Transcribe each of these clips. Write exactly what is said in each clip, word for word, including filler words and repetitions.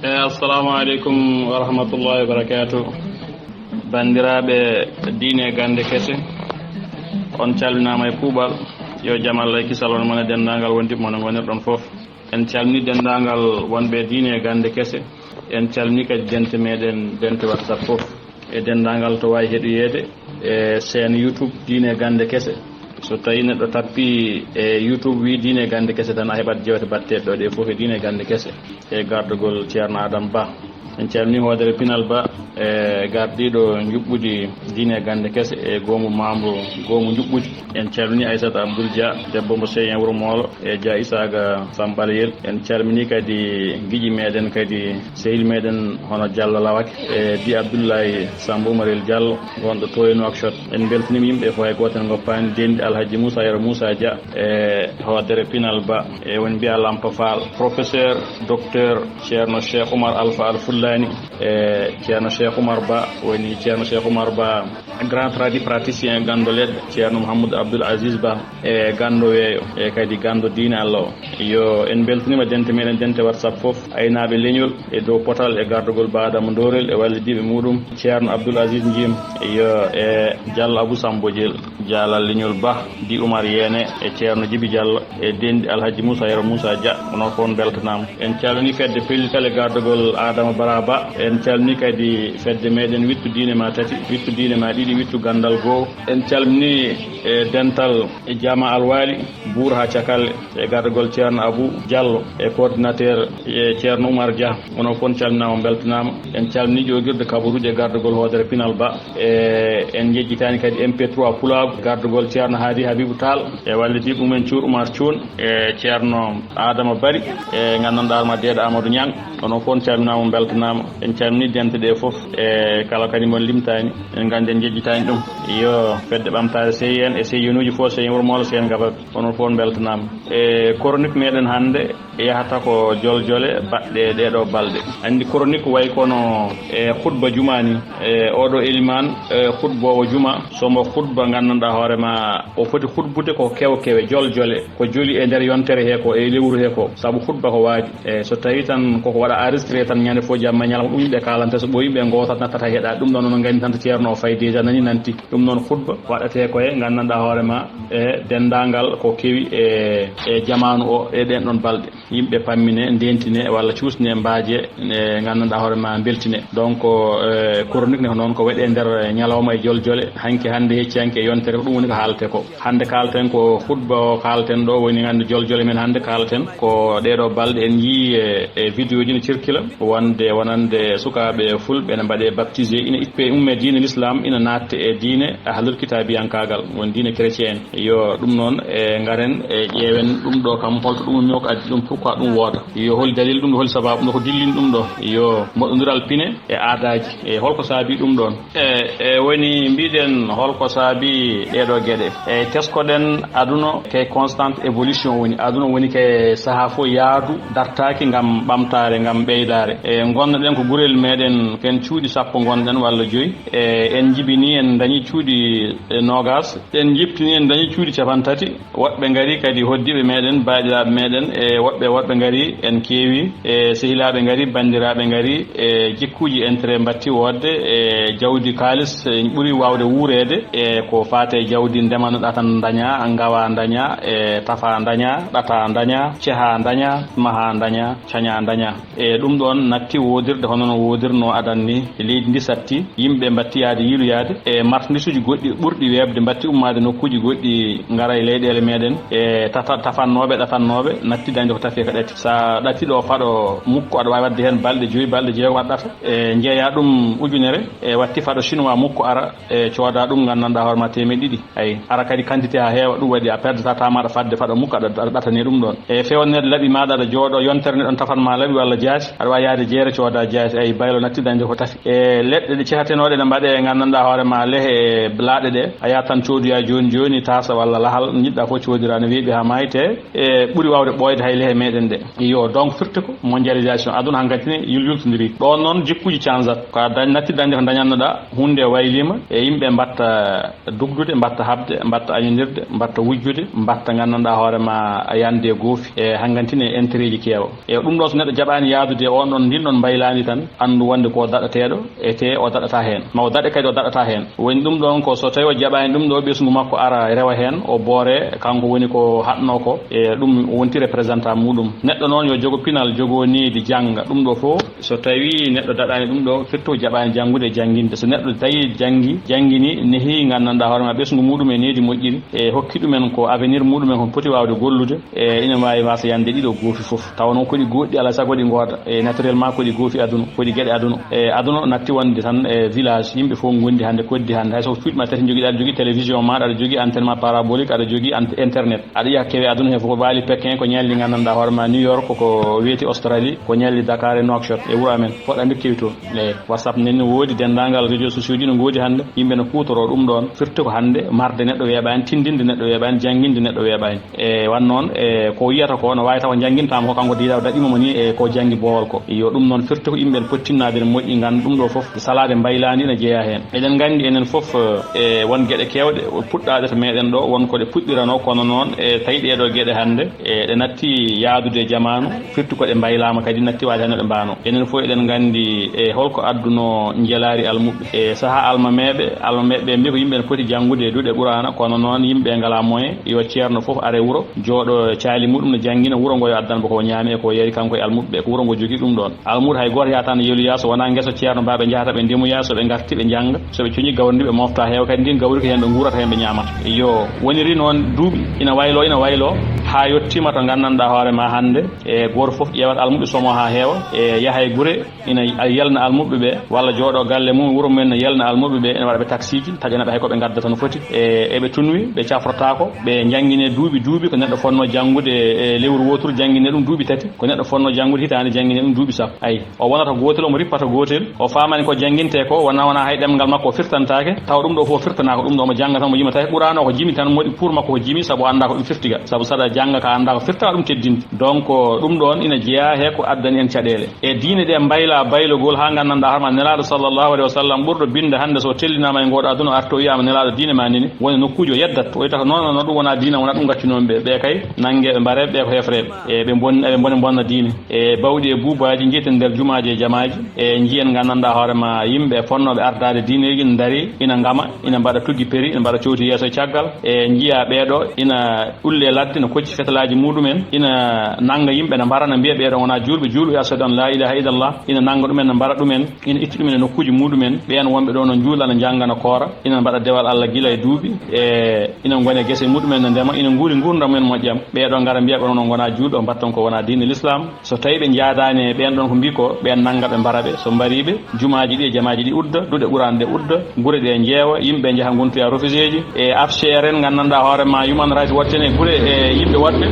Eyi, assalamu aleykum wa rahmatullahi wa barakatuh. Banndiraaɓe diine e gannde kese, on calminaama e kuuɓal. Yo jam Allah e kisal won mon e denndaangal wondiɓɓe mon e ngonirɗon fof. En calminii denndaangal wonɓe diine e gannde kese. En calminii kadi dente meɗen, dente WhatsApp fof. E denndaangal to waawi heɗoyeede e chaîne YouTube diine e gannde kese. So tawii neɗɗo tappii e YouTube wii diine e gannde kese tan, a heɓat jewte baɗteeɗe ɗo ɗe fof e diine e gannde kese. E gardagol Ceerno Adama Ba. En calminii hoodere pinal Ba e gardiiɗo njuɓɓudi diine e gannde kese e goomu membre goomu njuɓɓudi. En calminii Aissata Abdoul Dia, debbo mo Seyhen Wuro Moolo, e Dia Isaaga Sambalayel. En calminii kadi giƴi meɗen kadi, sehil meɗen hono Diallo Lawake e Bi Abdoulaye Sambo Umarel Diallo, gonɗo to e Nouakchott. En mbeltaniima yimɓe fof, hay gooto en ngoppaani, denndi Alhaji Moussa Yero Moussa Dia e hoodere pinal Ba, e woni mbiya Lampa Fall, professeur, docteur Ceerno Cheikh Oumar Alpha Al Fullani, e Ceerno Cheikh Oumar Ba, woni Ceerno Cheikh Oumar Ba, grand tradipraticien, ganndo leɗɗe, Ceerno Mouhamadou Abdoul Aziz Ba, e ganndo weeyo, e kadi ganndo diine Allah o. Yo en mbeltaniima dente meɗen, dente WhatsApp fof, aynaaɓe leñol e dow potal e gardagol Ba Adama Ndorel e wallidiiɓe muɗum, Ceerno Abdoul Aziz Jim, yo e Diallo Abou Sambo Diel, Jaalal Leñol Ba, Di Oumar Yene e Ceerno Jibi Diallo e denndi Alhaji Moussa Yero Moussa Dia, onon fof mbeltanaama. En calminii fedde pellital e gardagol Adama Bara Ba. En calminii kadi fedde meɗen Wittu Diine ma tati, Wittu Diine ma ɗiɗi, Wittu Ganndal goo. En calminii e dental e Jaama Alwaali, Buur haa Cakalle, e gardagol Ceerno Abou Diallo e coordinateur e Ceerno Oumar Dia. Onon fof calminaama, mbeltanaama. En calminii ƴoogirde kabaruuji e gardagol hoodere pinal Ba. E en njejjitaani kadi M P trois Pulaagu, gardagol Ceerno Haadi Habibou Tall e wallidiiɓe mum en Cuur Oumar Cuun e Ceerno Adama Bari e nganndanɗaa ma deeɗo Amadou Niang. Onon fof calminaama, mbeltanaama. En calminii dente ɗe fof e kala kadi mon limtaani, en nganndi en njejjitaani ɗum. Yo fedde ɓamtaare C I N e C I N uji fof, C I N Wuro Moolo, C I N Gababe, onon fof mbeltanaama. E chronique meɗen hannde yahata ko joljole baɗɗe ɗeɗo balɗe. Anndi chronique wayi kono e khutba juma ni, e oɗo elimaan, e khutboowo juma, somo khutba nganndanɗaa hoore ma o foti khutbude ko kew kewe, joljole, ko joli e nder yontere he ko, e lewru he ko, sabu khutba ko waadi. E so tawii tan koko waɗa enregistré tan, ñande fof jamma e ñalawma ɗum yimɓe kaalanta, so ɓooyi ɓe ngoota nattata heɗa. Ɗum ɗon onon nganndi tan to Ceerno o fayi déjà nani nanti. Ɗum noon khutba waɗatee ko e nganndanɗaa hoore ma e denndaangal ko kewi e, e jamaanu o e ɗen ɗon balɗe. Yimɓe pammine, ndentine, walla cuusne, mbaaje, e nganndanɗaa hoore ma mbeltine. Donc, e, chronique ne ko noon ko waɗee nder ñalawma e joljole, hanki hannde hecci hanki e yontere ko ɗum woni ko haalate ko. Hannde kaalten ko khutba o kaalten ɗo woni hannde joljole men hannde kaalten ko ɗeɗo balɗe en njii e, e vidéo ji ne circula wonde wonande sukaaɓe fulɓe ene mbaɗe baptisé, ina ippe umme diine l'islam, ina naatte e diine ahlul kitaabiyankaagal, woni diine chrétien. Yo ɗum noon e ngaren e ƴeewen ɗum ɗo kam holto ɗum ummi o ko addi ɗum, pourquoi ɗum woota? Yo holi dalil ɗum ɗo, holi sababu ɗum ɗo, ko dillini ɗum ɗo? Yo moɗɗondiral pine e aadaaji, e holko saabi ɗum ɗoon? E, e woni mbiɗen holko saabi ɗeɗo geɗe? E teskoɗen aduna ke constante évolution woni, aduna woni ke saha fof yaadu dartaaki ngam ɓamtaare, ngam ɓeydaare. E ngonnoɗen ko gurel meɗen ken cuuɗi sappo ngonɗen walla joyi. E en njibini en dañi cuuɗi e noogas. En njiptini en dañi cuuɗi capanɗe tati. Woɓɓe ngari kadi hoddiiɓe meɗen, baaɗiraaɓe meɗen, e woɓɓe worɓe ngari, en keewi, e sehilaaɓe ngari, banndiraaɓe ngari, e jikkuuji intérêt mbatti woodde, e jawdi kaalis, e ɓuri waawde wuureede, e ko faati e jawdi ndema no ɗata ndaña, ngawa ndaña, e tafa ndaña, ɗata ndaña, ceha ndaña, maha ndaña, caña ndaña. E ɗum ɗoon natti woodirde hono no woodirnoo adan ni. Leydi ndi satti, yimɓe mbatti yahde yiiloyaade, e marchandisuuji goɗɗi ɓurɗi weeɓde mbatti ummaade nokkuuji goɗɗi, ngara e leyɗeele meɗen, e tata-, tafannooɓe, ɗatannooɓe, natti dañde ko tafi ka ɗati. So a ɗati ɗo faɗo mukko, aɗa waawi waɗde heen balɗe joyi, balɗe jeegom aɗa ɗata, e njeeya ɗum ujunere, e watti faɗo chinois mukko ara, e cooda ɗum nganndanɗaa hoore ma teemeɗɗe ɗiɗi. Ayi, ara kadi quantité haa heewa, ɗum waɗi a perdata temps maaɗa fadde faɗo mukko aɗa, aɗa ɗatani ɗum ɗoon. E feewneede laɓi maaɗa aɗa jooɗo, yontere neɗɗon tafan ma laɓi walla jaasi, aɗa waawi yahde jeere cooda jaasi, ayi, baylo natti dañde ko tafi. E leɗɗe ɗe cehatenooɗe ne mbaɗe nganndanɗaa hoore ma lehe e laaɗe ɗe, a yahat tan coodoya jooni jooni taasa walla lahal, njiɗɗa fof coodira, ne weeɓi haa maayi te, e ɓuri waawde ɓooyde hay lehe meɗen ɗe. Iyo, donc firti ko mondialisation, aduna hankadi ne yul-, yultondiri. Ɗoon noon jikkuuji canjat, ko a dañ-, natti dañde ko dañannoɗaa, huunde wayliima, e yimɓe mbatta dugdude, mbatta haɓde, mbatta añondirde, mbatta wujjude, mbatta nganndanɗaa hoore ma a yande e goofi, e hanganti ne intérêt ji keewa. E ɗum ɗo so neɗɗo jaɓaani yahdude e oon ɗoon, ndin ɗoon mbaylaandi tan, anndu wonde ko o daɗateeɗo, e te o daɗata heen. Ma o daɗe kadi o daɗata heen. Woni ɗum ɗoon ko so tawi o jaɓaani ɗum ɗo, ɓesngu makko ara rewa heen, o boore, kanko woni ko haɗnoo ko, e ɗum wonti représentant muɗum. Neɗɗo noon yo jogo pinal, jogo needi, jannga. Ɗum ɗo fof, so tawi neɗɗo daɗaani ɗum ɗo, firti o jaɓaani janngude e jannginde. So neɗɗo tawi janngi, janngini, nehi, nganndanɗaa hoore ma ɓesngu muɗum e needi moƴƴiri, e hokki ɗumen ko avenir muɗumen ko poti waawde gollude, e ina waawi wasa yande ɗiɗo goofi fof. Tawa noon ko ɗi goɗɗi, alaa sago ɗi ngooda. E naturellement ko ɗi goofi aduna, ko ɗi geɗe aduna. E aduna natti wonde tan e village, yimɓe fof ngondi hannde, koddi hannde. Hay so cuuɗi ma tati njogiɗa, aɗa jogii télévision ma, aɗa jogii antenne ma parabolique, aɗa jogii ant-, internet. Aɗa yiya kewe aduna he fof, ko Bali, Pékin, ko ñalli nganndanɗaa hoore ma, New York, ko weeti Australie, ko ñalli Dakar e Nouakchott e wuro amen. Fof aɗa anndi kewi toon. Eyi, WhatsApp nen ne woodi, denndaangal réseaux sociaux ji no ngoodi hannde. Yimɓe no kuutoroo ɗum ɗoon. Firti ko hannde marde neɗɗo weeɓaani, tinndinde neɗɗo weeɓaani, jannginde neɗɗo weeɓaani. E wan noon, e ko yiyata ko, no waawi taw janngintaama ko, kanko diidaw daɗiima mo ni e ko janngi boowal ko. Yo ɗum noon firti ko yimɓe ɓe poti tinnaade ne moƴƴi, ngannda ɗum ɗo fof, salaade mbaylaandi ina jeyaa heen. Eɗen nganndi enen fof, e won geɗe keewɗe puɗɗaaɗe to meɗen ɗo, won ko ɗe puɗɗiranoo, kono noon e tawi ɗee ɗo geɗe hannde, e ɗe natti yaadude e jamaanu, firti ko ɗe mbaylaama kadi, natti waade hannde ɗe mbaano. Enen fof eɗen nganndi e holko adduno njelaari almuɓɓe. E sahaa almameeɓe, almameeɓe ɓe mbi ko yimɓe ne poti janngude e duɗe Qur'aana, kono noon yimɓe ngalaa moyen, yo ceerno fof are wuro, jooɗo caali muɗum no janngina, wuro ngo yo addan mo ko o ñaami e ko o yari kanko e almuɓe ɓe, ko wuro ngo jogii ɗum ɗoon. Almuudo hay gooto yahata ne yeloya so wonaa ngesa ceerno, mbaaɓe njahata ɓe ndemoya, so ɓe ngarti ɓe njannga, so ɓe coñi gawri ndi ɓe mofta heewa kadi ndin gawri ko heen ɓe nguurata heen ɓe ñaamata. Iyo, woniri noon duuɓi ina wayloo, ina wayloo, haa yettiima to nganndanɗaa hoore ma hannde, e gooto fof ƴeewat almuɓe somo haa heewa, e yaha e gure, ina yalna almuɓɓe ɓe, walla jooɗo galle mum, wuro mum en ne yalna almuɓɓe ɓe, ene waɗa ɓe taksiiji, taƴana ɓe hay ko ɓe ngaddata no foti. E, eɓe tunwi, ɓe cafrotaako, ɓe janngine duuɓi, duuɓi, ko neɗɗo fotnoo janngude e lewru wooturu, janngine ɗum duuɓi tati, ko neɗɗo fotnoo janngude hitaande, janngine ɗum duuɓi sappo. Ayi, o wonata gootel, omo rippata gootel, o faamani ko janngintee ko, wona, wona hay ɗemngal makko o firtantaake, tawa ɗum ɗo fof firtanaaka, ɗum ɗo omo jannga tan, omo yima, tawi Qur'aana o ko jimi tan, moɗi pour makko ko jimi, sabu o anndaa ko ɗum firti ga. Sabu saɗa jannga ka anndaa ko firta, ɗum teddinte. Donc, ɗum ɗoon ina jeyaa he ko addani en caɗeele. E diine ɗe mbayla baylogol haa nganndanɗaa hoore ma Nelaaɗo sallallahu alaihi wa sallam ɓurɗo binnde hannde so tellinaama e ngooɗo aduna o arti o wiyaama Nelaaɗo diine ma nini, woni nokkuuji o yeddat. O wiyata ko noon, noon ɗum wonaa diine, wonaa ɗum gaccunoon ɓe. Ɓe kay nangee ɓe mbaree, ɓe ko hefreeɓe. E ɓe mbon-, eɓe mbone mbonna diine. E bawɗi e buubaaji njeeten nder jumaaji e jamaaji. E njiyen nganndanɗaa hoore ma yimɓe fonnooɓe ardaade diineeji ndari ina ngama, ina mbaɗa tuggi peri, ina mbaɗa cowti yeeso e caggal. E njiya ɓeeɗo ina ulle ladde, no kocci fetalaaji muɗumen, ina nannga yimɓe, na mbara, na mbiya ɓeeɗo wonaa juulɓe, juulɓe ashhadu an laa ilaaha illallah, ina nannga ɗumen, na mbara ɗumen, ina itti ɗumen e nokkuuji muɗumen. Ɓeen wonɓe ɗo no njuula, na njannga, na koora, ina mbaɗa dewal Allah gila e duuɓi, e ina ngona e gese muɗumen, na ndema, ina nguuri nguurndam mumen moƴƴam. Ɓeeɗo ngara mbiya ɓe onon ngonaa juulɓe, on mbatton ko wonaa diine l'islam. So tawi ɓe njaadaani e ɓeen ɗoon ko mbii ko, ɓeen nannga ɓe mbara ɓe. So mbarii ɓe, jumaaji ɗi e jamaaji ɗi udda, duɗe Qur'aana ɗe udda, gure ɗe njeewa, yimɓe njaha ngontoya refugeeji. E H C R en, nganndanɗaa hoore ma, Human Rights Watch en e gure e yimɓe woɗɓe,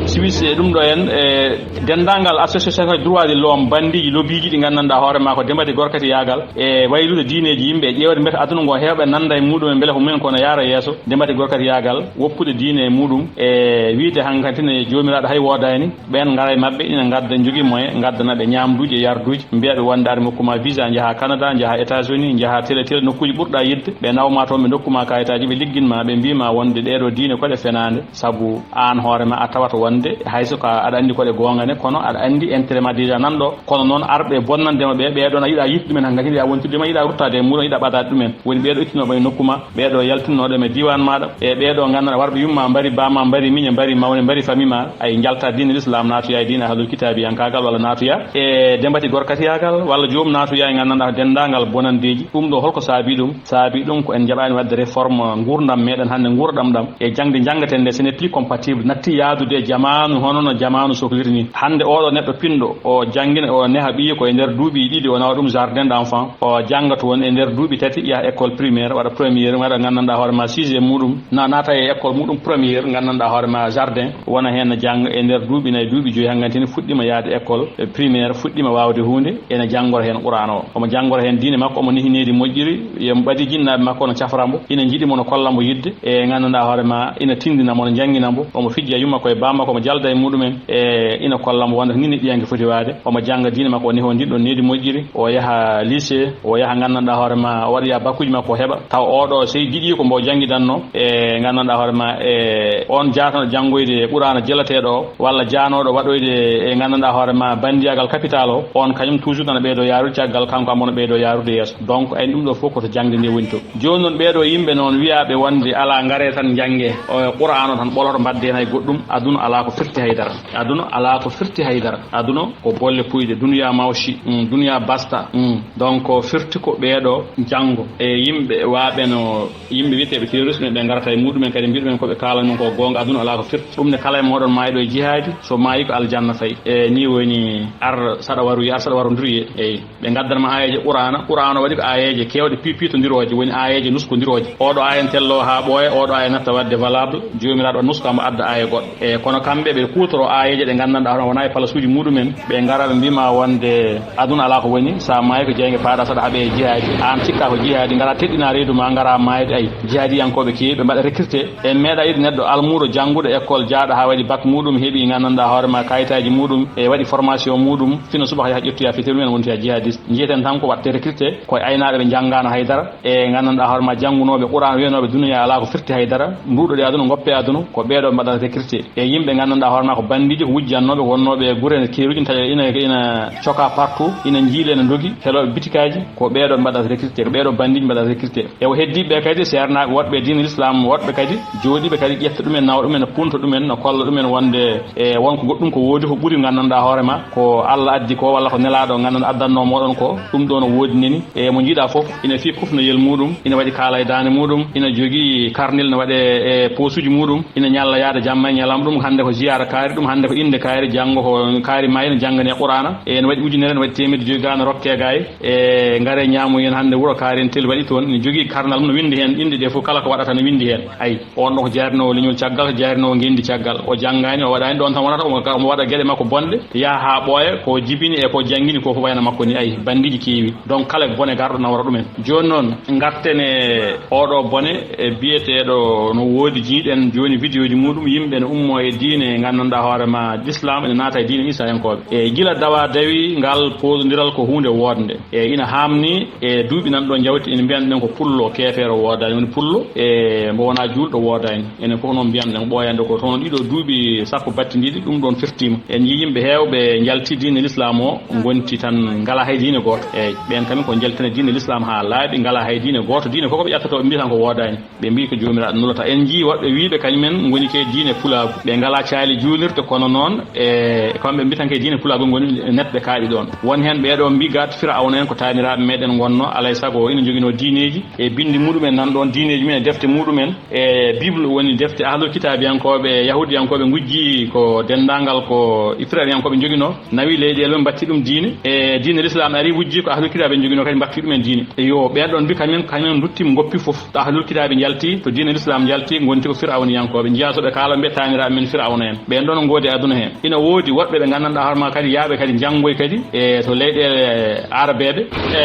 Suisse e ɗum ɗo en, e denndaangal association droit de l'homme, banndiiji, lobiiji ɗi nganndanɗaa hoore ma ko ndemati gorkatiyaagal e waylude diineeji yimɓe, e ƴeewde mbiyata aduna ngo heewɓe nannda e muɗum en, mbele ko mumen ko no yaara yeeso, ndemati gorkatiyaagal, woppude diine e muɗum, e wiyde hankadi ne Joomiraaɗo hay woodaani. Ɓeen ngara e maɓɓe, ina ngadda, njogii moyen, ngaddana ɓe ñaamduuji e yarduuji, mbiya ɓe wonde aɗa mi hokku ma visa, njaha Canada, njaha États-Unis, njaha tele tele nokkuuji ɓurɗa yiɗde, ɓe naw ma toon, ɓe ndokku ma kayitaaji, ɓe liggin ma, ɓe mbii ma wonde ɗee ɗo diine ko ɗe fenaande, sabu aan hoore ma a tawata wonde hay so ka aɗa anndi ko ɗe goonga ne, kono aɗa anndi intérêt ma déjà nan ɗo, kono noon arɓe bonnande ma ɓe, ɓee ɗoon a yiɗa yiɗde ɗumen hankadi, yiɗa wontude ma, yiɗa ruttaade e muɗum, yiɗa ɓadaade ɗumen. Woni ɓee ɗo ittinooɓe e nokku ma, ɓee ɗo yaltinnooɗo e diiwaan maaɗa, e ɓee ɗo nganndanɗaa warɓe yumma mbari, ba ma mbari, miñe mbari, mawne mbari, fami ma, ay njalta diine l'islam, naatoya e diine ahlul kitaabiyankaagal walla naatoya e ndemati gorkatiyaagal walla joom naatoya e nganndanɗaa denndaangal bonanndeeji. Ɗum ɗo holko saabi ɗum? Saabi ɗum ko en njaɓaani waɗde réforme nguurndam meɗen hannde, nguurɗam ɗam e jaŋde njanngaten nde, ce n'est plus compatible, natti yaadude e jamaanu hono no jamaanu sohliri ni. Hannde oɗo neɗɗo pinɗo, o janngina, o neha ɓiyi ko e nder duuɓi ɗiɗi, o nawa ɗum jardin d'enfant, o jannga toon e nder duuɓi tati, yaha école primaire, waɗa première, waɗa nganndanɗaa hoore ma sixième muɗum, na naata e école muɗum première, nganndanɗaa hoore ma jardin, wona heen no jannga e nder duuɓi nayi, duuɓi joyi, hankkadi ne fuɗɗiima yahde école, e primaire, fuɗɗiima waawde huunde, ene janngora heen Qur'aana o. Omo janngora heen diine makko, omo nehi needi moƴƴiri, yo ɓadi jinnaaɓe makko no cafra mbo, ina njiɗi mo, no kolla mbo yiɗde, e nganndanɗaa hoore ma ina tinndina mo, no njanngina mbo, omo fijja yumma ko e baaba makko, omo jalda e muɗumen, e ina kolla mo wonde ko ni neɗɗiyanke foti waade. Omo jannga diine makko, o neho ndin ɗon nehdi moƴƴiri, o yaha lycée, o yaha nganndanɗaa hoore ma, o waɗoya bakkuuji makko, o heɓa. Taw oɗo, sey giɗi ko mbo janngidanno, e nganndanɗaa hoore ma, e on jaatano janngoyde Qur'aana jelateeɗo o, walla jaanooɗo waɗoyde e nganndanɗaa hoore ma banndiyagal capital o, on kañum toujours nana ɓeydo yaarude caggal, kanko ambono ɓeydo yaarude yeeso. Donc, ay ɗum ɗo fof ko to jangde nde woni to. Jooni noon, ɓeeɗo yimɓe noon wiyaaɓe wonde alaa, ngaree tan njannge, o Qur'aana o tan ɓoloto, mbaɗde heen hay goɗɗum, aduna alaa ko firti haydara. Aduna alaa ko firti haydara. Aduna ko bolle puyɗe, duniya mawshi, mm, duniya basta. Mm. Donc, ko firti ko ɓeeɗo janngo. E yimɓe waaɓe no, yimɓe wiyeteeɓe terroriste ɓe, ɓe ngarata e muɗumen kadi mbiɗumen ko ɓe kaalani mon ko goonga, aduna alaa ko firti. Ɗum ne kala e mooɗon maayɗo e jihaadi, so maayi ko aljanna fayi. E ni woni ar saɗa waruye, ar saɗa warondiruye. Eyi. Ɓe ngaddan ma aayeeje Qur'aana. Qur'aana waɗi ko aayeeje keewɗe pi-, piitondirooje, woni aayeeje nuskondirooje. Oɗo aaya tello haa ɓooya, oɗo aaya natta waɗde valable, Joomiraaɗo waɗa nuska mo adda aaya goɗɗo. E kono kamɓe ɓe kuutoro aayeeje ɗe nganndanɗaa hono wonaa e palasuuji muɗumen, ɓe ngara ɓe mbiima wonde aduna alaa ko woni, sa maayi ko jeynge paaɗa saɗa haɓe e jihaadi. Aan cikka ko jihaadi, ngara teɗɗina reedu ma, ngara maayde. Ay, jihaadiyankooɓe keewi, ɓe mbaɗa recruté. En meeɗa yiide neɗɗo almuudo jannguɗo école, jaaɗo haa waɗi bac muɗum, heɓi nganndanɗaa hoore ma kayitaaji muɗum, e waɗi formation muɗum, fino subaka yaha ƴettoya fitiru men wontoya jihadiste. Njiyeten tan ko waɗte recruté, ko e aynaaɓe ɓe njanngaano haydara, e nganndanɗaa hoore ma janngunooɓe Qur'aana, wiyanooɓe duniya alaa ko firti haydara, nduuɗo ɗe aduna, ngoppe aduna, ko ɓeeɗo mbaɗata recruté. E yimɓe nganndanɗaa hoore ma ko bandiiji, ko wujjannooɓe, ko wonnooɓe e gure keeruuji, taƴa ina, ina coka partout, ina njiile, ina ndogi, helooɓe bitikaaji, ko ɓeeɗo mbaɗata recruté, ko ɓeeɗo bandiiji mbaɗata recruté. E o heddiiɓe ɓe kadi, seernaaɓe woɗɓe e diine l'islam, woɗɓe kadi jooɗiiɓe kadi ƴetta ɗumen, nawa ɗumen, punta ɗumen, no kolla ɗumen wonde e won ko goɗɗum ko woodi ko ɓuri nganndanɗaa hoore ma, ko Allah addi ko walla ko Nelaaɗo nganndanɗaa addanno mooɗon ko, ɗum ɗo no woodi neni. E mo njiiɗa fof ina fii kufnayel muɗum, ina waɗi kaala e daande muɗum, ina jogii karnel no waɗe e poosuji muɗum, ina ñalla yaade jamma e ñalawma. Ɗum hannde ko ziyaara kaari, ɗum hannde ko innde kaari, janngo ko kaari ma ina janngane Qur'aana. E ene waɗi ujunere, ene waɗi teemedde joyi ga, no rokke ga e, e ngare ñaamoyen hannde wuro kaari en tel waɗi toon. Ina jogii karnal mum, no winndi heen innde ɗe fof, kala ko waɗata no winndi heen. Ayi, on ɗon ko jaarinoowo leñol caggal, ko jaarinoowo ngenndi caggal. O janngaani, o waɗaani, ɗoon tan wonata omo, omo waɗa geɗe makko bonɗe, yaha haa ɓooya, ko jibini e ko janngini ko fof wayno makko ni. Ayi, bandiiji keewi. Donc, kala bone garɗo nawra ɗumen. Jooni noon, ngarten e oɗo bone, e biyeteeɗo no woodi, jiiɗen jooni vidéoji muɗum, yimɓe no ummo e diine nganndanɗaa hoore ma l'islam, ene naata e diine Iisayankooɓe. E gila dawa dawi, ngal poosondiral ko huunde woodnde. E ina haamni e duuɓi nan ɗo njawti, ene mbiyan ɗen ko pullo, keefeero woodaani, woni pullo, e mbo wonaa juulɗo woodaani. Enen fof noon mbiyan ɗen ɓooyande ko toon ɗiɗo duuɓi sappo battindiiɗi, ɗum ɗoon firtiima. En njii yimɓe heewɓe njalti diine l'islam o, ngonti tan ngalaa hay diine gooto. Eeyi, ɓeen kam ko njaltina diine l'islam haa laaɓi, ngalaa hay diine gooto. Diine fof ko ɓe ƴattata, ɓe mbiya tan ko woodaani. Ɓe mbii ko Joomiraaɗo nulata. En njii woɗɓe wiiɓe kañumen ngoni ke diine pulaagu. Ɓe ngalaa caali juulirde, kono noon e kamɓe mbii tan ke diine pulaagu ngoni neɗɗe kaaɗi ɗoon. Won heen ɓee ɗoo mbii gaat Firawna en ko taaniraaɓe meɗen ngonno, alay sago ina njoginoo diineeji e binndi muɗum en nan ɗoon, diineeji mum e defte muɗum en. E Bible woni defte ahlul kitaabiyankooɓe, yahuudiyankooɓe ngujji ko denndaangal ko Israeliyankooɓe njoginoo, nawi leyɗeele mum, mbatti ɗum diine. E diine l'islam ari wujji ko ahlul kitaabe njoginoo, kadi mbatti ɗum en diine. Eyo, ɓeen ɗoon mbi kañum en, kañum en nduttima ngoppi fof. To ahlul kitaabe njalti, to diine l'islam njalti, ngonti ko Firawniyankooɓe. Njiyaa so ɓe kaala mbiya taaniraaɓe men Firawna en. Ɓeen ɗoon ngoodi aduna heen. Ina woodi woɗɓe ɓe nganndanɗaa hoore ma kadi yaaɓe kadi njanngoy kadi e to leyɗeele arabeeɓe. E,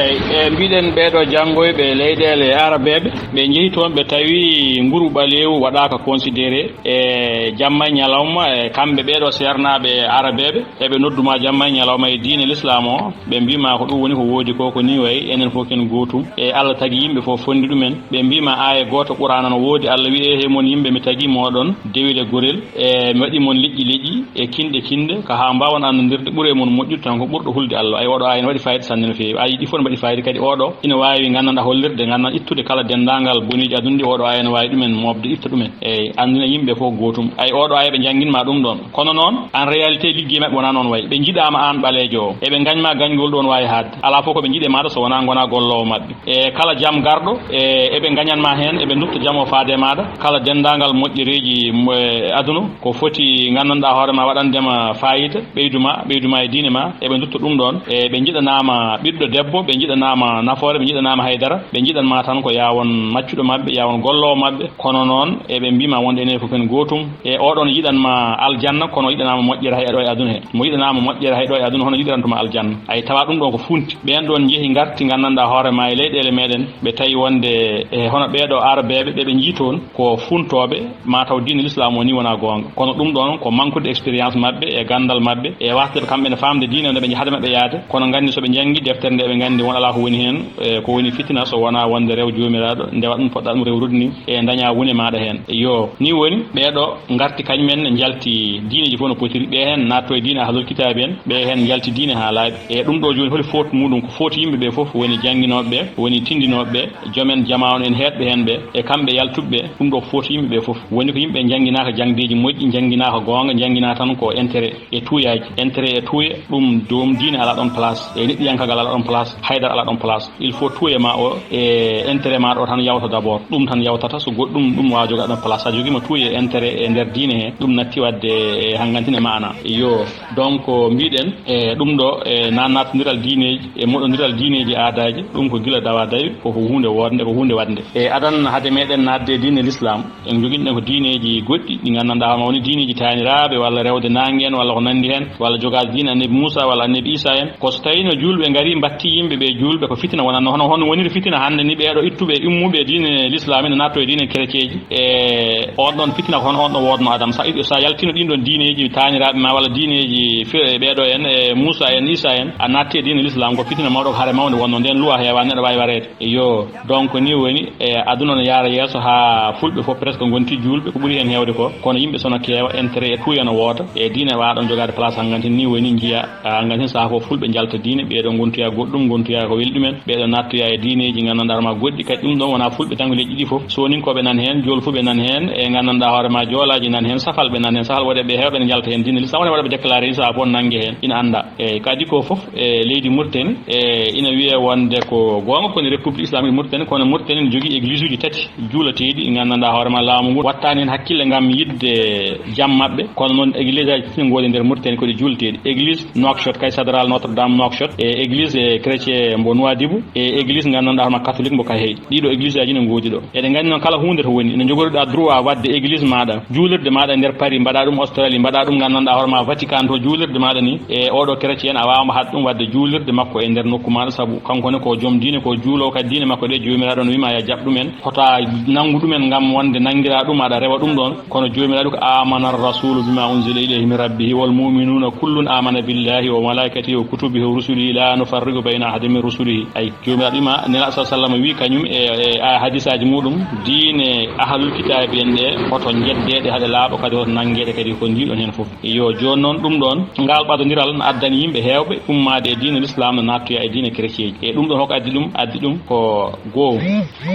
e mbiɗen ɓee ɗoo janngoyɓe leyɗeele arabeeɓe, ɓe njehi toon ɓe tawi nguru ɓaleewu waɗaaka considéré e jamma e ñalawma, e kamɓe ɓee ɗoo seernaaɓe arabeeɓe, eɓe noddu ma jamma e ñalawma e diine l'islam o, ɓe mbii ma ko ɗum woni ko woodi ko, ko nii wayi, enen fof ken gootum, e Allah tagi yimɓe fof fondi ɗumen. Ɓe mbii ma aaya gooto Qur'aana no woodi, Allah wi'i, "Ehe mon yimɓe, mi tagi mooɗon dewil e gorel, e mi waɗi mon leƴƴi leƴƴi e kinɗe kinɗe, ka haa mbaawon annondirde ɓure mon moƴƴude tan ko ɓurɗo hulde Allah." Ay, oɗo aaya no waɗi fayida sanne no feewi. Aaya ɗi fof no mbaɗi fayida kadi. Oɗo ina waawi nganndanɗaa hollirde, nganndan ittude kala denndaangal boniiji aduna ɗi, oɗo aaya no waawi ɗumen moobde, itta ɗumen. Eyi, anndina yimɓe fof gootum. Ay, oɗo aaya ɓe njanngin ma ɗum ɗoon. Kono noon, en réalité, liggey maɓɓe wonaa noon wayi. Ɓe njiɗaa ma aan ɓaleejo o. Eɓe ngañ ma gañgol ɗoon waawi haaɗde. Alaa fof ko ɓe njiɗi e maaɗa so wonaa ngonaa golloowo maɓɓe. E kala jam garɗo, e eɓe ngañan ma heen, eɓe ndutto jam o faade e maaɗa. Kala denndaangal moƴƴereeji mo, e aduna, ko foti nganndanɗaa hoore ma waɗande ma faayiida, ɓeydu ma, ɓeydu ma e diine ma, eɓe ndutto ɗum ɗoon. E ɓe njiɗanaama ɓiɗɗo debbo, ɓe njiɗanaama nafoore, ɓe njiɗanaama haydara, ɓe njiɗan ma tan ko yaa won maccuɗo maɓɓe, yaa won golloowo maɓɓe. Kono noon, eɓe mbii ma wonde enen fof en gootum. E oɗon yiɗan ma aljanna, kono yiɗanaama moƴƴere hay ɗo e aduna he. Mo yiɗanaama moƴƴere hay ɗo e aduna, hono yiɗirantuma aljanna? Ay, tawa ɗum ɗon ko funti. Ɓeen ɗoon njehi ngarti, nganndanɗaa hoore ma e leyɗeele meɗen, ɓe tawi wonde e hono ɓee ɗoo arabeeɓe, ɓe ɓe njii toon ko funtooɓe, ma taw diine l'islam o ni wonaa goonga. Kono ɗum Ɗum ɗoon ko mankude expérience maɓɓe e ganndal maɓɓe e waasde ɓe kamɓe ne faamde diine nde ɓe njahata maɓɓe yaade. Kono nganndi so ɓe njanngi deftere nde, ɓe nganndi won alaa ko woni heen, e ko woni fitina so wonaa wonde rew Joomiraaɗo, ndewa ɗum poɗɗa ɗum rewrude ni, e ndaña wune maaɗa heen. Yo, ni woni ɓeeɗo ngarti kañum en njalti diineeji fof no potiri. Ɓe heen naatto e diine ahlul kitaabi en, ɓe heen njalti diine haa laaɓi. E ɗum ɗo jooni holi fot muɗum? Ko fot yimɓe ɓe fof woni jannginooɓe ɓe, woni tindinooɓe ɓe, joomen jama on en heedɓe heen ɓe, e kamɓe yaltuɓe ɓe. Ɗum ɗo ko foti yimɓe ɓe fof. Woni ko yimɓe njannginaka janndeeji moƴƴi, njannginaka goonga, njannginaka tan ko intérêt e tuuyaaji. Intérêt e tuuya, ɗum doom diine alaa ɗoon place, e neɗɗiyankagal alaa ɗoon place, haydara alaa ɗoon place. Il faut tuuya ma o e intérêt ma ɗo tan yawta d'abord. Ɗum tan yawtata, so goɗɗum ɗum waawa jogaade ɗoon place. A jogiima tuuya e intérêt e nder diine he, ɗum natti waɗde e hangantin e maana. Yo, donc mbiɗen e ɗum ɗo e na nattondiral diineeji e moɗondiral diineeji aadaaji, ɗum ko gila dawa dawi, ko ko huunde woodnde, ko huunde waɗnde. E adan hade meɗen naatde e diine l'islam, en joginɗen ko diineeji goɗɗi ɗi nganndanɗaa hoorema woni diineeji taaniraaɓe walla rewde naange en walla ko nanndi heen, walla jogaade diine annabi Muusa walla annabi Isa en. Ko so tawii no juulɓe ngarii mbattii yimɓe ɓe juulɓe, ko fitina wonatno. Hono, hono woniri fitina hannde ni ɓeeɗo ittuɓe e immuɓe e diine l'islam ene naatto e diine kerecieeji. E on ɗoon fitina ko hono on ɗo woodno Adam. Sa, sa yaltino ɗin ɗoon diineeji taaniraaɓe ma walla diineeji fe-, ɓeeɗo en e Muusa en, Isa en, a naatti e diine l'islam, ko fitina mawɗo, ko hare mawnde wonno. Ndeen luwa heewa neɗɗo waawi wareede. Yo, donc ni woni e aduna no yaara yeeso haa fulɓe fof presque ngonti juulɓe, ko ɓuri heen heewde ko, kono yimɓe sono keewa, intérêt e tuuya no woota, e diine waawa ɗoon jogaade place hangantin. Ni woni njiya hangantin sahaa fof fulɓe njalta diine, ɓeeɗo ngontoya goɗɗum, ngontoya ko weli ɗumen, ɓeeɗo naattoya e diineeji nganndanɗaa hoorema goɗɗi, kadi ɗum ɗoon wonaa fulɓe tan, ko leƴƴi ɗi fof, sooninkooɓe nan heen, joolfuɓe nan heen, e nganndanɗaa hoorema joolaaji nan heen, safalɓe nan heen, safal waɗe ɓe heewɓe ne njalta heen diine l'islam, wone waɗa ɓe déclaré sahaa fof nannge heen, ina annda. Eeyi, kadi ko fof e leydi Mauritanie, e ina wiyee wonde ko goonga, ko woni République Islamique Mauritanie, kono Mauritanie ne jogii église uji tati juulateeɗi, ɗi nganndanɗaa hoorema laamu ngu wattaani heen hakkille ngam yiɗde jam maɓɓe. Kono noon église aji tati ne ngoodi nder Mauritanie, ko ɗi juulateeɗi. Église Nouakchott, kay cathédrale Notre Dame Nouakchott, e église, e, chrétien mbo Nouadhibou, e église nganndanɗaa hoorema catholique mbo Kayhayɗi. Ɗiɗo église aji ne ngoodi ɗo. Eɗen nganndi noon kala huunde to woni, ene njogoriɗaa droit waɗde église maaɗa, juulirde maaɗa e nder Paris, mbaɗa ɗum Australie, mbaɗa ɗum nganndanɗaa hoorema Vatican to, juulirde maaɗa ni, e oɗo chrétien a waawama haɗde ɗum waɗde juulirde makko e nder nokku maaɗa, sabu kanko ne ko joom diine, ko juuloowo kadi diine makko ɗe, Joomiraaɗo no wiima ya jaɓ ɗumen, hota nanngu ɗumen ngam wonde nanngiraa ɗum aɗa rewa ɗum ɗoon. Kono Joomiraaɗo ko, "Amana ar-rasulu bima unzila ilayhi min rabbihi wal mu'minuna kullun amana billahi wa malaikatihi wa kutubihi wa rusulihi la nufarriqu bayna ahadin min rusulihi." Ay, Joomiraaɗo wiima, Nelaaɗo sallallahu alaihi wasallam wii kañum e, e, a, hadisaaji muɗum, diine ahlul kitaabi en ɗe, hoto njeddeeɗe haɗe laaɓa, kadi hoto nanngeeɗe kadi ko njiiɗon heen fof. Yo, jooni noon ɗum ɗoon, ngaal ɓadondiral no addani yimɓe heewɓe ummaade e diine l'islam no naattoya e diine chrétien ji. E ɗum ɗoon hoko addi ɗum? Addi ɗum ko goo,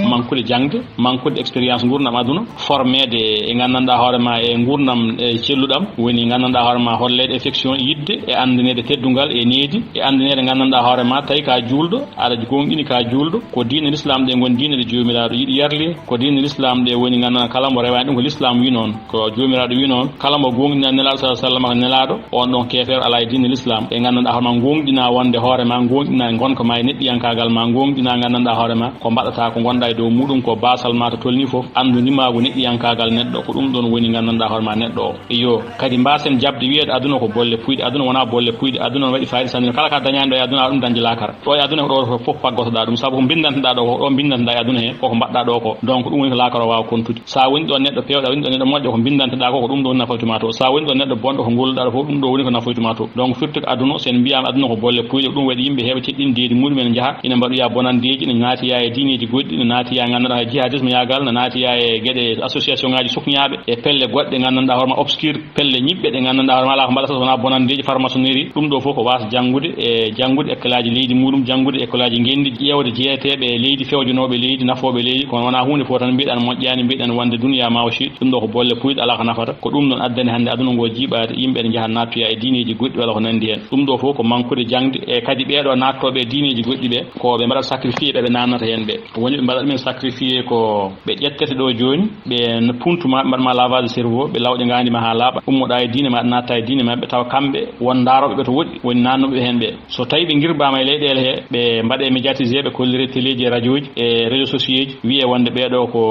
mankude jaŋde, mankude expérience nguurndam aduna, formeede e nganndanɗaa hoorema e nguurndam e celluɗam, woni nganndanɗaa hoorema holleede affection, yiɗde e anndineede teddungal e needi, e anndineede nganndanɗaa hoorema tawi ka juulɗo, aɗa goongɗini ka juulɗo, ko diine l'islam ɗe ngoni diine ɗe Joomiraaɗo yiɗi yarli, ko diine l'islam ɗe woni nganndanɗaa kala mbo rewaani ɗum ko l'islam wi noon, ko Joomiraaɗo wi noon, kala mbo goongɗinaa Nelaaɗo sallallahu alaihi wasallam ko Nelaaɗo, on ɗon keefeero alaa e diine l'islam. E nganndanɗaa hoorema goongɗinaa wonde hoorema, goongɗinaa ngonka ma e neɗɗiyankaagal ma, goongɗinaa nganndanɗaa hoorema ko mbaɗataa ko ngonɗaa e dow muɗum ko baasal ma to tolni fof, anndu ndimaagu neɗɗiyankaagal neɗɗo, ko ɗum ɗoon woni nganndanɗaa hoorema neɗɗo o. Iyo, kadi mbaasen jaɓde wiyeede aduna ko bolle puyɗe, aduna wonaa bolle puyɗe, aduna no waɗi faayiida sanne, kala ka dañaani ɗo e aduna a ɗum dañde laakara. Ɗo e aduna ko ɗo fof paggotoɗaa ɗum, sabu ko mbinndanteɗaa ɗo, ko ɗo mbinndanteɗaa e aduna he, koko mbaɗɗaa ɗo ko. Donc ɗum woni ko laakara o waawa kontude. Sa woni ɗo neɗɗo peewɗo, a woni ɗo neɗɗo moƴƴo, ko mbinndanteɗaa ko, ko ɗum ɗo woni nafoytuma to. Sa woni ɗo neɗɗo bonɗo, ko ngolluɗaa ɗo fof, ɗum ɗo woni ko nafoytuma to. Donc firti ko aduna o, so en mbiyaama aduna ko bolle puyɗe, ko ɗum waɗi yimɓe heewɓe teɗɗini deedi muɗumen, njaha ina mbaɗoya bonanndeeji, ina naatoya e diineeji goɗɗi, ina naatoya nganndanɗaa jihadisme yaagal, ina naatoya e geɗe association ngaaji sukñaaɓe, e pelle goɗɗe nganndanɗaa hoorema obscur, pelle ñiɓɓe ɗe nganndanɗaa hoorema alaa ko mbaɗata so wonaa bonanndeeji, farmaçonnerie. Ɗum ɗo fof ko waasde janngude e janngude ekkolaaji leydi muɗum, janngude ekkolaaji ngenndi, ƴeewde jeeyateeɓe e leydi, fewjanooɓe leydi, nafooɓe leydi, kono wonaa huunde fof tan mbiɗen moƴƴaani, mbiɗen wonde duniya ma o si, ɗum ɗo ko bolle puyɗe, alaa ko nafata. Ko ɗum ɗon addani hannde aduna ngo jiiɓaade, yimɓe ene njaha naatoya e diineeji goɗɗi walla ko nanndi heen. Ɗum ɗo fof ko mankude jaŋde, e kadi ɓeeɗo naattooɓe e diineeji goɗɗi ɓe, ko ɓe mbaɗat sacrifié ɓe ɓe naannata heen ɓe. Woni ɓe mbaɗat ɗumen sacrifié ko ɓe ƴettete ɗo jooni, ɓe puntuma, ɓe mbaɗma lavage de cerveau, ɓe lawƴa ngaandi ma haa laaɓa, ummoɗaa e diine ma, natta e diine maɓɓe, tawa kamɓe won ndaarooɓe ɓe to woɗɗi, woni naannooɓe heen ɓe. So tawii ɓe ngirbaama e leyɗeele he, ɓe mbaɗe médiatisé, ɓe kollire téléji e radiooji e réseaux sociaux ji, wiyee wonde ɓeeɗo ko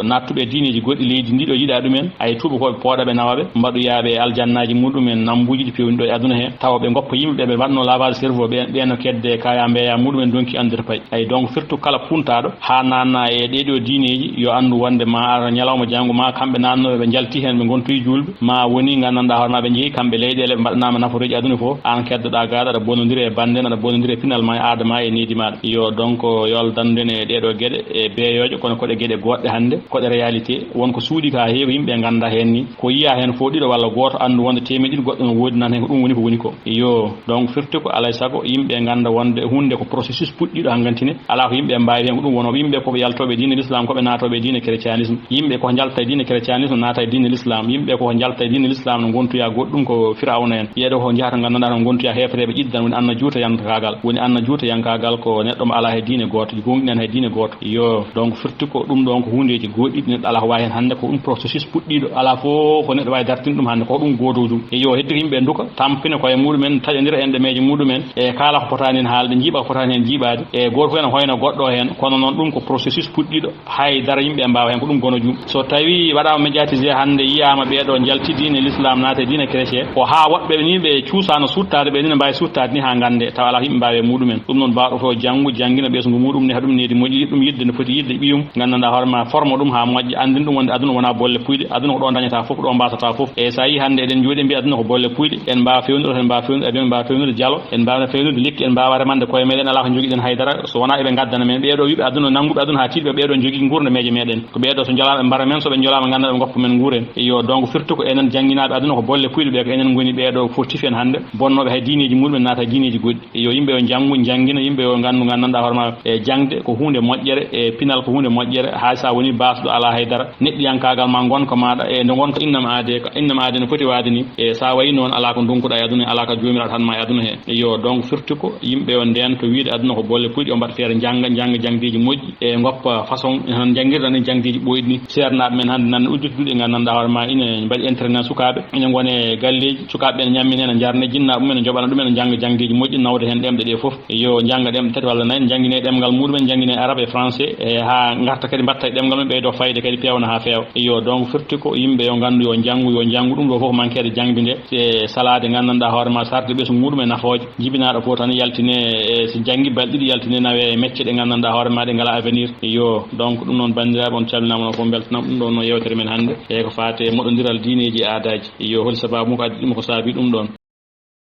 naattuɓe e diineeji goɗɗi, leydi ndi ɗo yiɗaa ɗumen, ay tuubakooɓe pooɗa ɓe nawa ɓe, mbaɗoya ɓe aljannaaji muɗumen, nambuuji ɗi pewni ɗo e aduna he, tawa ɓe ngoppa yimɓe ɓe, ɓe mbaɗno lavage cerveau ɓe, ɓe no kedde kaya mbeya muɗumen donki anndude pay. Ay donc firti kala puntaaɗo haa naanna e ɗee ɗoo diineeji, yo anndu wonde ma ara ñalawma janngo ma kamɓe naannooɓe ɓe njalti heen, ɓe ngontoyi juulɓe, ma woni nganndanɗaa hoore ma ɓe njehi kamɓe leyɗeele, ɓe mbaɗanaama naforeeji aduna fof, aan keddoɗaa gaaɗa aɗa bonondiri e bannden, aɗa bonondiri e pinal ma, e aada ma, e nehdi maaɗa. Iyo, donc, yo Allah danndu en e ɗeeɗoo geɗe, e beeyooje, kono ko ɗe geɗe goɗɗe hannde, ko ɗe réalité, won ko suuɗi ka heewi, yimɓe ngannda heen ni, ko yiya heen fof ɗiɗo walla gooto anndu wonde teemeɗe ɗiɗi goɗɗo no woodi nan heen, ko ɗum woni ko woni ko. Iyo, donc firti ko alaa e sago yimɓe ngannda wonde huunde ko processus puɗɗiiɗo hanngantine, alaa ko yimɓe mbaawi heen, ko ɗum wonooɓe. Yimɓe ko ɓe yaltooɓe e diine l'islam, ko ɓe naatooɓe e diine chrétianisme. Yimɓe ko njalta e diine chrétianisme, naata e diine l'islam. Yimɓe ko njalta e diine l'islam no ngontoya goɗɗum ko Firawna en. Yeeɗo ko njahata nganndanɗaa no ngontoya heefereeɓe ƴiddan, woni anna juuta yankaagal. Woni anna juuta yankaagal ko neɗɗo mo alaa he diine gooto, gonɗinan he diine gooto. Iyo, donc firti ko ɗum ɗoon ko huundeeji goɗɗi ɗi neɗɗo alaa ko waawi heen hannde, ko ɗum processus puɗɗiiɗo. Alaa fof ko neɗɗo waawi dartinde ɗum hannde, ko ɗum goodoo ɗum. Iyo, heddi ko yimɓe nduka, tampina koye muɗumen, taƴondira enɗemeeje muɗumen, e kaala ko potaani heen haalde, njiiɓa ko potaani heen jiiɓaade. E gooto fof ene hoyna goɗɗo heen, kono noon ɗum ko processus puɗɗiiɗo. Hay dara yimɓe mbaawa heen, ko ɗum gono jum. So tawii waɗaama médiatisé hannde, yiyaama ɓeeɗo njalti diine l'islam, naata e diine chrétien, ko haa woɓɓe ni ɓe cuusaano suuttaade, ɓe ni ne mbaawi suuttaade ni haa nganndee, tawa alaa ko yimɓe mbaawi e muɗumen. Ɗum noon, baawɗo fof janngu, janngina ɓesngu muɗum, ne haɗum nehdi moƴƴi, yiɗ ɗum yiɗde no foti yiɗde ɓiyum, nganndanɗaa hoore ma, forma ɗum haa moƴƴa, anndin ɗum wonde aduna wonaa bolle puyɗe, aduna ko ɗo dañata fof, ko ɗo mbaasata fof. E so a yii hannde eɗen njooɗi mbiya aduna ko bolle puyɗe, en mbaawa feewnude, en mbaawa feewnude, eɗen mbaawa feewnude jalo, en mbaawa feewnude lekki, en mbaawa remande koye meɗen, alaa ko njogiɗen haydara, so wonaa eɓe ngaddana men. Ɓeeɗo wiɓe aduna, nannguɓe aduna haa tiiɗɓe, ɓeeɗo njogii nguurndam meeje meɗen. Ko ɓeeɗo so njolaama ɓe mbara men, so ɓe njolaama nganndanɗaa ɓe ngoppa men nguuren. Iyo, donc firti ko enen jannginaaɓe aduna ko bolle puyɗe ɓe, ko enen ngoni ɓeeɗo fof tifi en hannde, bonnooɓe hay diineeji muɗumen naata e diineeji goɗɗi. Iyo, yimɓe yo njanngu, njanngina, yimɓe yo nganndu, nganndanɗaa hoore ma e jaŋde ko huunde moƴƴere, e pinal ko huunde moƴƴere, hay so a woni baasɗo alaa haydara, neɗɗiyankaagal ma, ngonka maaɗa, e nde ngonka innam aade, ka innam aade no foti waade ni, e so a wayi noon alaa ko ndonkuɗaa e aduna, alaa ka joomiraaɗo tan ma e aduna he. Iyo, donc firti ko yimɓe yo ndeen to wiide aduna ko bolle puyɗe, yo mbaɗ feere njannga, njannga jaŋdeeji moƴƴi, e ngoppa façon, hono njanngirɗen ni jaŋdeeji ɓooyɗi ni. Seernaaɓe men hannde nan udditi duɗe nganndanɗaa hoore ma ina mbaɗi entraînement sukaaɓe, ina ngone galleeji, sukaaɓe ɓe ene ñammina, ene njarne, jinnaaɓe mum ene njoɓana ɗum, ene njannga jaŋdeeji moƴƴi, nawda heen ɗemɗe ɗe fof. Iyo, njannga ɗemɗe tati walla nayi, njannginee ɗemngal muɗumen, njannginee arabe e français, e haa ngarta kadi mbaɗta e ɗemngal mum, ɓeydo fayde kadi peewna haa feewa. Iyo, donc firti ko yimɓe yo nganndu, yo njanngu, yo njanngu, ɗum ɗo fof manqueede jaŋde nde, e salaade nganndanɗaa hoore ma, sarde ɓesngu muɗum e nafooje. Jibinaaɗo fof tan yaltine, e so janngi balɗe ɗiɗi yaltine nawe e mecce ɗe nganndanɗaa hoore ma ɗe ngalaa avenir. Iyo, donc ɗum noon banndiraaɓe on calminaama, onon fof mbeltanaama. Ɗum ɗoon no yeewtere men hannde e ko faati e moɗondiral diineeji e aadaaji. Iyo, hol sabaabu mum ko addi ɗum, ko saabi ɗum ɗoon?